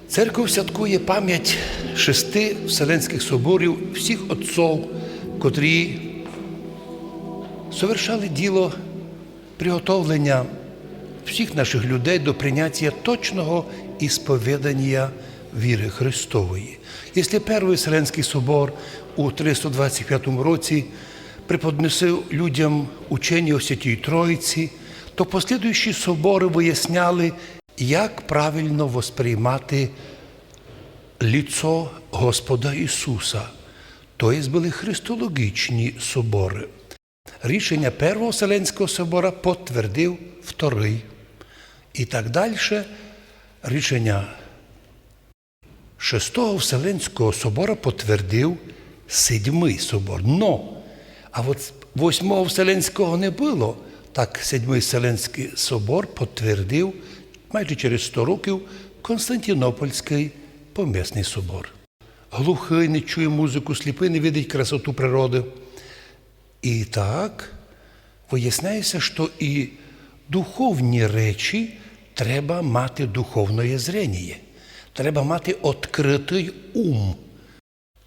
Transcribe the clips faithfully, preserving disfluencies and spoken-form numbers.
Церква святкує память шести Вселенськых соборів, всіх отцов, котрі совершали діло приготовлення всіх наших людей до прийняття точного ісповіданія віры Христової. Якщо Першый Вселенськый собор у триста двадцять пятому році преподносив людям учення о Святій Троїці, то послідуючі соборы выясняли, як правильно восприймати лицо Господа Ісуса. То єсть были христологічні соборы. Рішеня Первого Вселенського собора потвердив Вторый. І так дальше рішеня Шестого Вселенського собора потвердив Седьмый собор. Но, а от Восьмого Вселенського не было. Так Седьмый Вселенськый собор потвердив майже через сто років Константинопольськый помісный собор. Глухый не чує музыку, сліпый не видить красоту природы. І так выясняє ся, што і духовні речі треба мати духовноє зреніє, треба мати открытый ум.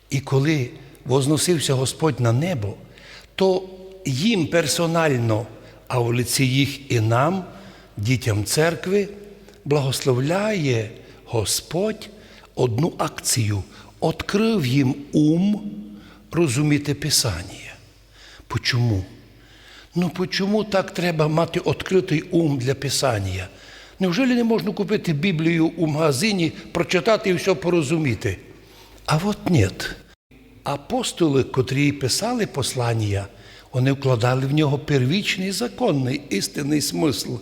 І коли возносив ся Господь на небо, то їм персонално, а в лиці їх і нам, дітям церкви, благословляє Господь одну акцію: открыв їм ум розуміти Писаніє. Почому? Ну, почому так треба мати открытый ум для Писаніє? Невже не можна купити Біблію у магазині, прочитати і всьо порозуміти? А от нєт. Апостолы, котрі писали посланіє, они вкладали в нього первічный, законный, істинный смысл.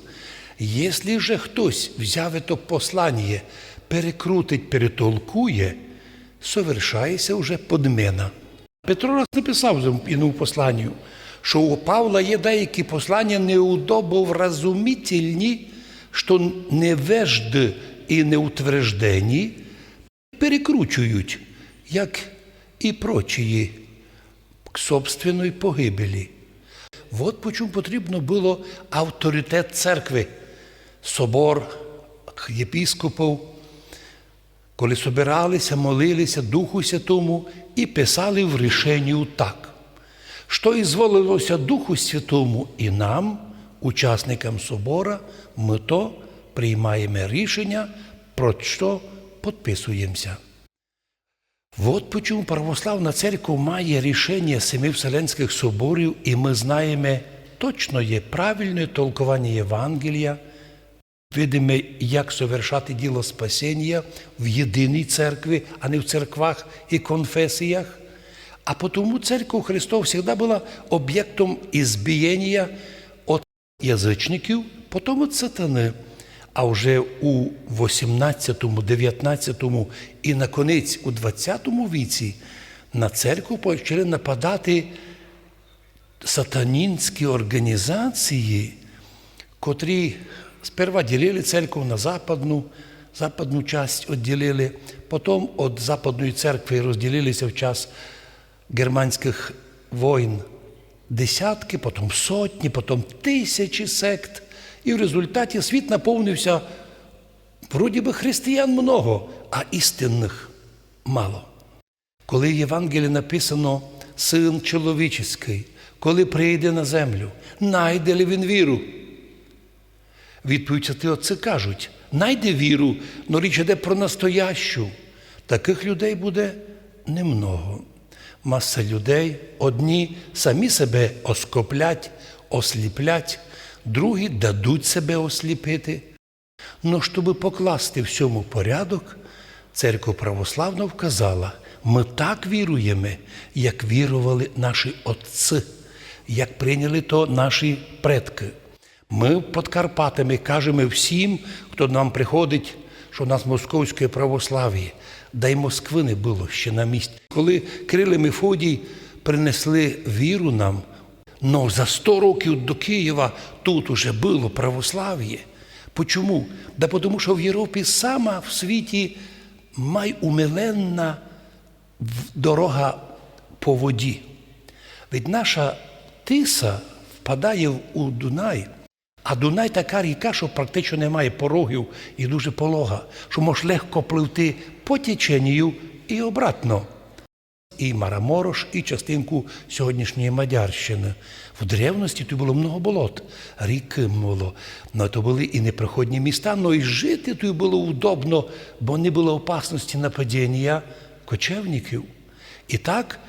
Якщо же хтось взяв то посланіє, перекрутить, перетолкує, совершає ся вже подмена. Петро раз написав в єдному посланію, што у Павла є деякі посланя неудобовразумительні, што невежды і неутверждені перекручують, як і прочії, к собственной погибелі. Вот почому потрібно было авторитет церкви, собор, єпископов, коли собирали ся, молили ся Духу Святому і писали в рішенію так: што изволило ся Духу Святому і нам, учасникам собора, мы то приймаєме рішеня, про што подписуєме ся. Вот почому православна церква має рішеня семи Вселенськых соборів, і мы знаєме точноє, правильноє толкованя Євангелія, видиме, як совершати діло спасеня в єдиній церкви, а не в церквах і конфесіях. А потому церква Христова всегда была обєктом ізбієня од язычників, потом од сатаны. А вже у восемнадцятому, девятнадцятому і наконець у двадцятому віці на церкву почали нападати сатанінські орґанізації, котрі сперва ділили церкву на западну, западну часть одділили, потом од западної церкви розділили ся в час германськых войн десяткы, потом сотні, потом тисячі сект. І в результаті світ наповнив ся, вроді бы, християн много, а істинных мало. Коли в Євангелії написано: «Сын чоловічеськый, коли прийде на землю, найде ли він віру?» Відповідь: святі отці кажуть: «Найде віру, но річ іде про настоящу. Такых людей буде немного. Маса людей, одні самі себе оскоплять, осліплять, другі дадуть себе осліпити». Но, щобы покласти в сьому порядок, церква православна вказала: мы так віруєме, як вірували наші отці, як прийняли то наші предкы. Мы під Карпатами кажеме всім, хто нам приходить, што у нас московське православіє. Да й Москвы не было ще на місці. Коли Кирил і Мефодій принесли віру нам, но за сто років до Києва тут уже было православіє. Почому? Да потому што в Європі сама в світі май умиленна в-, дорога по воді. Ведь наша Тиса впадає в, у Дунай, А Дунай така ріка, што практично не має порогів і дуже полога, што можеш легко пливти по теченію і обратно. І Мараморош, і частинку сьогоднішньої Мадярщины. В древности туй было много болот, рікы было. Но то были і непроходні міста, но і жити туй было удобно, бо не было опасности нападенія кочевників. І так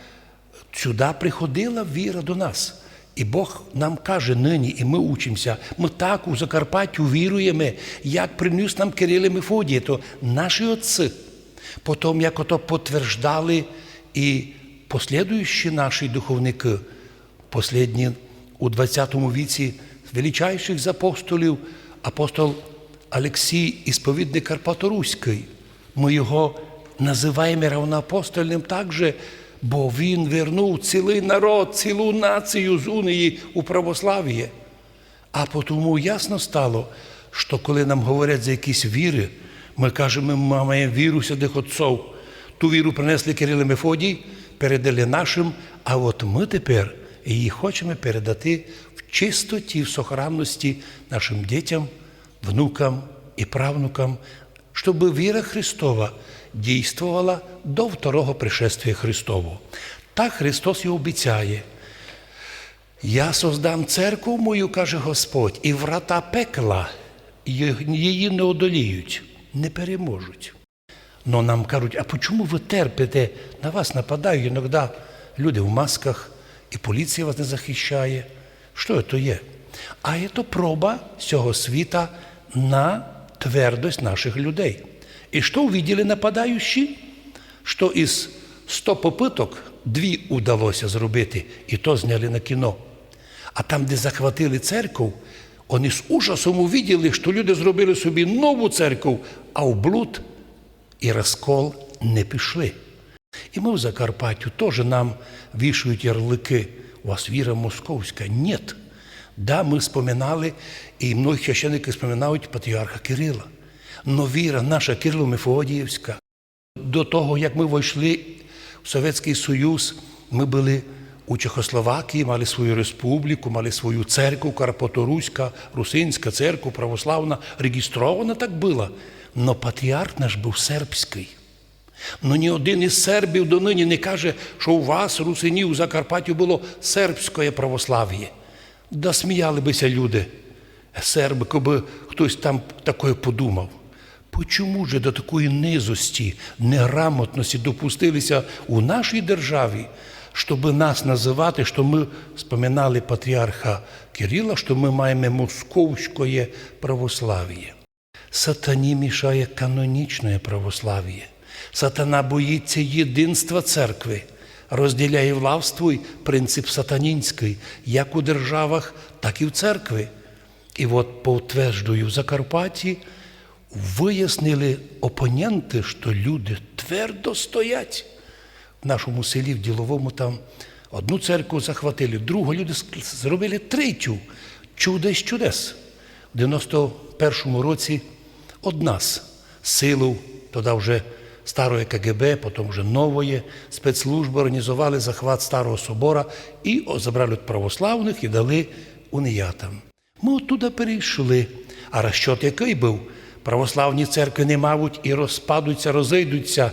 сюда приходила віра до нас. І Бог нам каже нині, і мы учимся, мы так у Закарпаттю віруєме, як принюс нам Кирил і Мефодій, то наші отці. Потом, як ото потверждали і послідуючі наші духовникы, послідні у двадцятому віці, величайших з апостолів, апостол Алексій Ісповідник Карпаторуськый. Мы його называєме равноапостольным также, бо він вернув цілый народ, цілу націю з унії у православіє. А потому ясно стало, што коли нам говорять за якісь віры, мы кажеме, мы маєме віру святых отцов. Ту віру принесли Кирил і Мефодій, передали нашим, а от мы тепер її хочеме передати в чистоті, в сохранности нашим дітям, внукам і правнукам, щоб віра Христова дійствовала до второго пришествія Христового. Так Христос і обіцяє: «Я создам церкву мою, каже Господь, і врата пекла ї-, її не одоліють, не переможуть». Но нам кажуть: «А почому ви терпите? На вас нападають іноді люди в масках, і поліція вас не захищає. Що це є?» А це проба сього світа на твердость наших людей. І що увиділи нападаючі? Що із сто попыток дві удалося зробити, і то зняли на кіно. А там, де захватили церкву, вони з ужасом увиділи, що люди зробили собі нову церкву, а в блуд і розкол не пішли. І мы в Закарпаттю тоже, нам вішають ярлыки: «У вас віра московська». Нет. Да, мы споминали, і многі священники споминають патріарха Кирила. Но віра наша кирило-мефодіївська. До того, як мы войшли в Совєтськый Союз, мы были у Чехословакії, мали свою республіку, мали свою церкву, Карпаторуська, русинська церква православна, реєстрована так была. Но патріарх наш быв сербськый. Но ні один із сербів донині не каже, што у вас, русинів, у Закарпаттю было сербськоє православіє. Да сміяли бы ся люди, сербы, кобы хтось там такоє подумав. Почому же до такої низості, неграмотности допустили ся у нашій державі, щоб нас называти, што мы споминали патріарха Кирила, што мы маєме московськоє православіє? Сатані мішає канонічне православіє. Сатана боїться єдинства церкви, розділяє властвуй принцип сатанінськый, як у державах, так і в церкви. І от, потверджую, в Закарпатті выяснили опоненты, што люди твердо стоять. В нашому селі, в Діловому, там одну церкву захватили, другу, люди ск-, зробили третю. Чудо з чудес. В девяносто першому році од нас силу, тогда вже староє К Г Б, потом вже новоє, спецслужбы організовали захват Старого собора і, о, забрали од православных і дали уніятам. Мы оттуда перейшли. А расчёт якый быв? Православні церкви не мавуть і розпадуться, розыйдуться.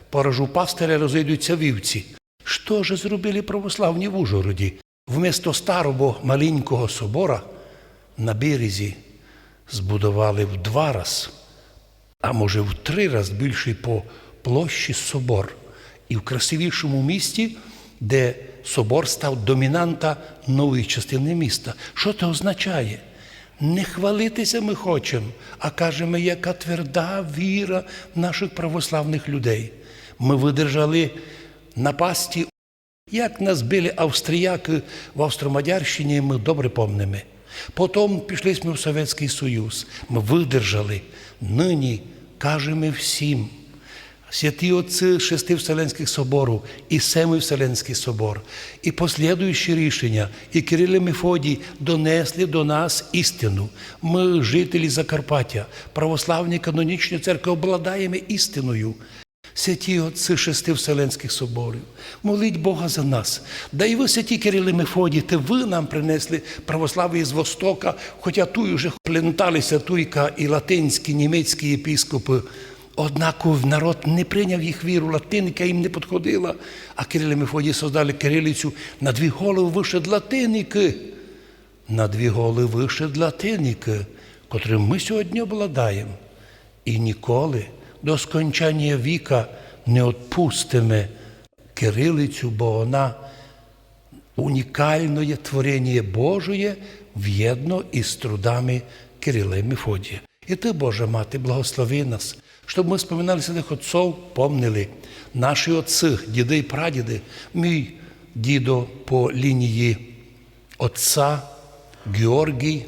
Поражу пастиря, розыйдуться вівці. Што же зробили православні в Ужгороді? Вместо старого маленького собора на березі збудовали в два раз, а може в три раз більшый по площі собор. І в красивішому місті, де собор став домінанта нової частины міста. Што то означає? Не хвалити ся мы хочем, а кажеме, яка тверда віра наших православных людей. Мы выдержали напасти. Як нас били австріякы в Австро-Мадярщині, мы добре помниме. Потом пішли сьме в Совєтськый Союз, мы выдержали. Нині кажеме всім. Святі отці шести Вселенськых собору і Семый Вселенськый собор, і послідуючі рішеня, і Кирил і Мефодій донесли до нас істину. Мы, жителі Закарпаття, православні канонічні церкви, обладаєме істиною. Святі отці шести Вселенських соборів, моліть Бога за нас. Да і вы, святі Кирил і Мефодій, те вы нам принесли православіє з Востока, хотя туй уже плентали ся туйка і латинські, німецькі єпископы. Однако народ не прийняв їх віру, латиника їм не подходила. А Кирил і Мефодій создали кирилицю на дві головы выше од латиникы. На дві головы выше од латиникы, котрым мы сьогодні обладаєм. І ніколи до скончанія віка не отпустиме кирилицю, бо она унікалноє твореніє Божоє вєдно із трудами Кирила і Мефодія. І ты, Божа Мати, благослови нас, щоб мы споминали святых отцов, помнили наші отцы, діды і прадіды. Мій дідо по лінії отца Георгій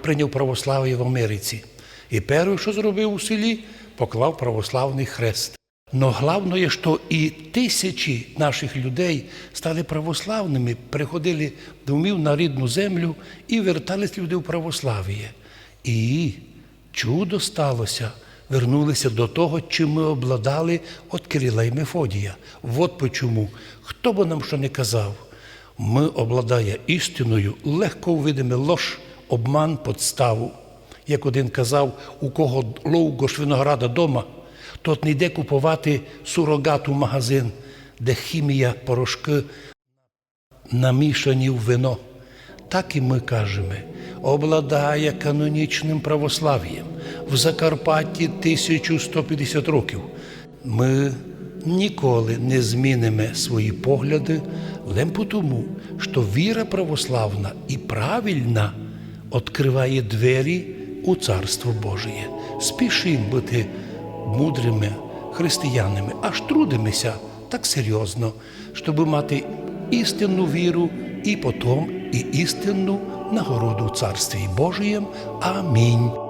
прийняв православіє в Америці. І перше, што зробив у селі, поклав православный хрест. Но главноє, што і тисячі наших людей стали православными, приходили домів на рідну землю і вертались люди в православіє. І чудо стало ся, вернули ся до того, чим мы обладали од Кирила і Мефодія. Вот почому, хто бы нам што не казав, мы, обладая істиною, легко увидиме лож, обман, подставу. Як один казав: у кого ловгош винограда дома, тот не йде куповати сурогат у магазин, де хімія, порошкы намішані в вино. Так і мы кажеме: обладая канонічным православієм в Закарпатті тисячу сто пятдесят років, мы ніколи не зміниме свої погляды лем потому, што віра православна і правильна открыває двері у Царство Божіє. Спішим быти мудрыми християнами, аж трудиме ся так серйозно, щоб мати істинну віру і потом і істинну нагороду у Царстві Божієм. Амінь.